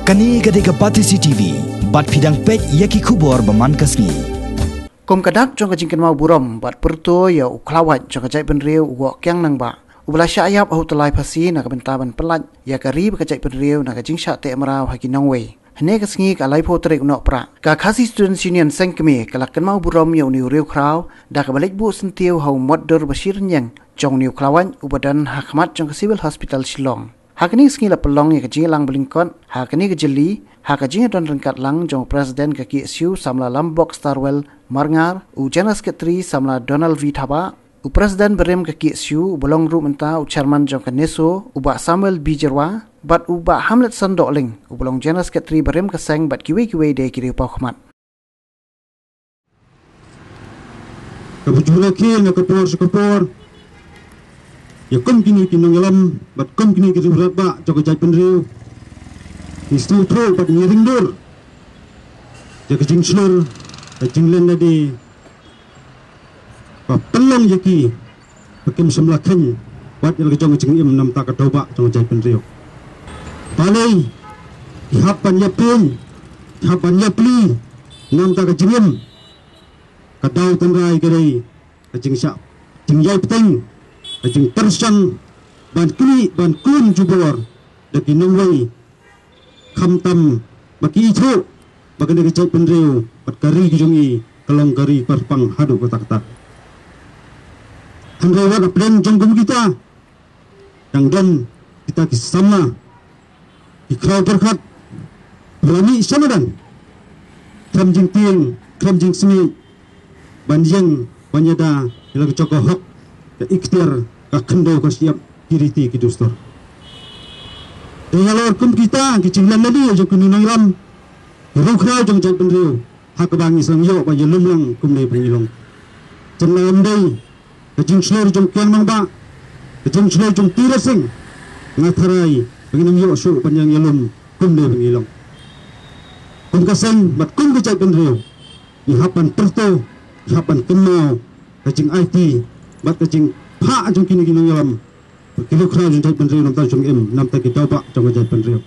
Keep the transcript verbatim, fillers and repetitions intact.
Kane ka dei ka Batesi T V, bad phi dang peit ïa ki khubor ba man ka sngi. Kum ka dak jong ka jingkynmaw burom bad pyrto ïa u khlawait jong ka jaitbynriew u Woh Kiang Nangbah, uba la shah ïap ha u tyllai phasi na ka bynta ban pyllait ïa ka ri bad ka jaitbynriew na ka jingshah teh mraw ha ki nongwei, hynne ka sngi ka laiphew tarik u Nohprah, ka Khasi Students Union Seng Kmie ka la kynmaw burom ïa une u riewkhraw da kaba leit buh syntiew ha u mot dur ba shi rynïeng jong une u khlawait uba don ha khmat jong ka Civil Hospital Shillong. Ha kane ka sngi la pynlong ïa ka jingïalang ba lyngkot ha kane ka jylli ha ka jingïadon ryngkat lang jong u President ka K S U Samla Lambok Starwell Marngar, u General Secretary Samla Donald V Thabah, u President barim ka K S U uba long ruh mynta u Chairman jong ka NESO u Bah Samuel B Jyrwa, bad u Bah Hamletson Dohling uba long General Secretary barim ka seng bad kiwei kiwei de ki riewpawkhmat. Kaba ju rakhe na ka por sha ka por ïa kum kine ki nongïalam bad kum kine ki riewrangbah jong ka jaitbynriew, ngi sngewthuh bad ngi ring dur ïa ka jingshlur, ka jinglen lade, ba pynlong ïa ki ba kim shym la kheiñ bad ïa la ka jong ka jingim na bynta ka daw bah jong ka jaitbynriew. Balei ki hap ban ïapeiñ, ki hap ban ïapli na bynta ka jingim? Ka daw tynrai ka dei ka jingshah jingïai bteng, ka jingpyrshang ban knieh ban khun jubor da ki nongwei, khamtam ba ki ithuh ba kane ka jaitbynriew bad ka ri ka jong ngi ka long ka ri kyrpang haduh katta katta. Hynrei wat hapdeng jong kum kita dang don kita ki samla, ki khraw pyrkhat, ba la mih sha madan, khlem jingtieng, khlem jingsmit, ban ïeng ban ïada ïa la ka jong ka hok, ka iktiar, ka khyndew ka shyiap, ki riti ki dustur. Te nalor kum kita ki jinglen lade jong ki nongïalam, ki riewkhraw jong jaitbynriew, ha kaba ngi sngewthuh ba ïalum lang kumne ba ngi long. Jong la ym dei ka jingshlur jong Kiang Nangbah, ka jingshlur jong Tirot Sing, nga tharai ba ngin ym ïoh shuh ban ïeng ïalum kumne ba ngi long. Kum ka seng bad kum ka jaitbynriew, ngi hap ban pyrto, ngi hap ban kynmaw ka jingaiti bad ka jingphah jong kine ki nongïalam, ki riewkhraw jong jaitbynriew na bynta jong im, na bynta ki daw bah jong ka jaitbynriew.